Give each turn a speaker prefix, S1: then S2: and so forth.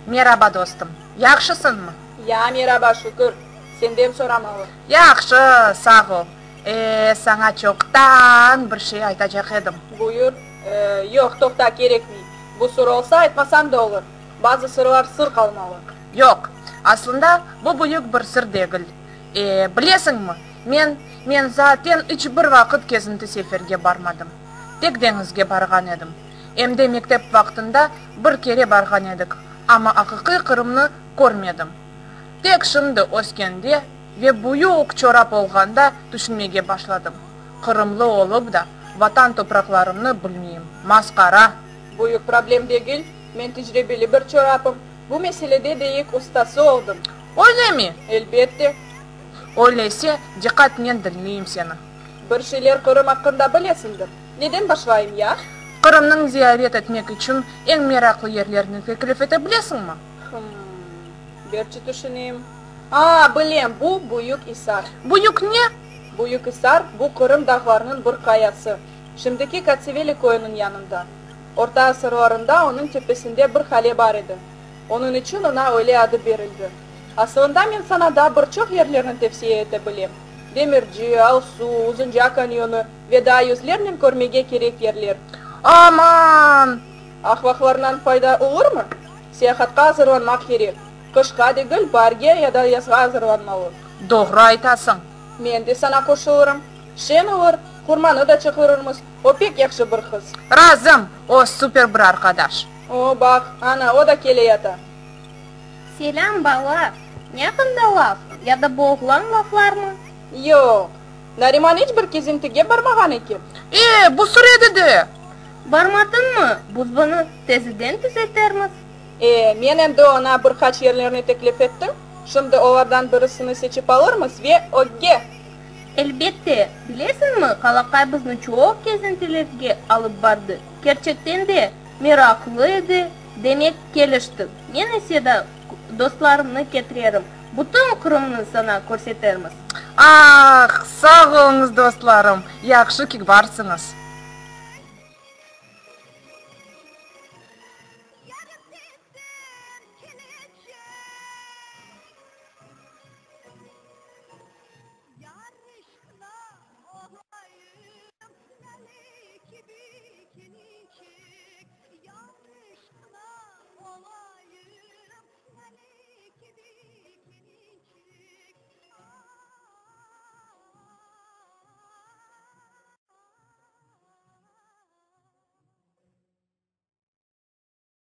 S1: Meraba, dostum! Yahşısıñmı?
S2: Ya, meraba, şükür. Senden soramalı.
S1: Yahşı, sağ ol. E, saña çoqtan bir şey aytacaq edim.
S2: Buyur. E, yoq, toqta, kerekmey. Bu sır olsa, aytmasañ da olur. Bazı sırlar sır qalmalı.
S1: Yoq, aslında bu büyük bir sır degil. E, bilesiñmi, men, men zaten iç bir vaqıt kezinti seferge barmadım. Tek deñizge barğan edim. Em de mektep vaqtında bir kere barğan edik, amma aqiqiy Qırımnı körmedim. Tek şimdi öskende ve büyük çorap olğanda tüşünmege başladım, qırımlı olıp da, vatan topraqlarımnı bilmeyim, masqara!
S2: Büyük problem degil, men tecrübeli bir çorapım, bu meselede deyik ustası oldım.
S1: Öylemi?
S2: Elbette.
S1: Öyleyse, diqqatnen diñleyim seni.
S2: Bir şeyler Qırım aqqında bilesiñdir. Neden başlayım, ya?
S1: Qırımnıñ ziyaret etmek içün eñ meraqlı yerlerini teklif ete bilesiñmi?
S2: Hımm. Berçi tüşüneyim. A, bilem, bu Büyük İsar.
S1: Büyük ne?
S2: Büyük İsar, bu Qırım dağlarınıñ bir qayası. Şimdiki Katsiveli köyüniñ yanında. Orta asırlarında onıñ tepesinde bir qale bar edi. Onıñ içün oña öyle adı berildi. Asılında men saña daa bir çoq yerlerni tevsiye ete bilem. Demirci, Alsu, Uzunca kanyonı ve daa yüzlernen körmege kerek yerler.
S1: Aman!
S2: Ahvahlardan fayda olurmı? Seyahatqa azırlanmaq kerek. Qışqa degil, baarge ya da yazğa azırlanmalı.
S1: Doğru aytasıñ.
S2: Men de saña qoşulırım. Şeñ olur, Hurmanı da çağırırmız, o pek yahşı bir qız.
S1: Razım, o super bir arqadaş.
S2: O, baq, ana, o da keleyata.
S3: Selâm, bala! Ne aqqında laf? Ya da bu oğlan laflarmı?
S2: Yoq. Nariman iç bir kezintige barmağan eken.
S1: E, bu sır edi de!
S3: Barmadıñmı? Biz bunı teziden tüzetermiz.
S2: E, men endi oña bir qaç yerlerni teklif ettim. Şimdi olardan birisini seçip alırmız ve ögge!
S3: Elbette! Bilesiñmi, Qalaqay bizni çoq kezintilerge alıp bardı. Kerçekten de, meraqlı edi. Demek, keliştik. Men ise de dostlarımnı ketirerim, bütün Qırımnı saña körsetermiz.
S1: Ah, sağ oluñız, dostlarım, yahşı ki barsıñız.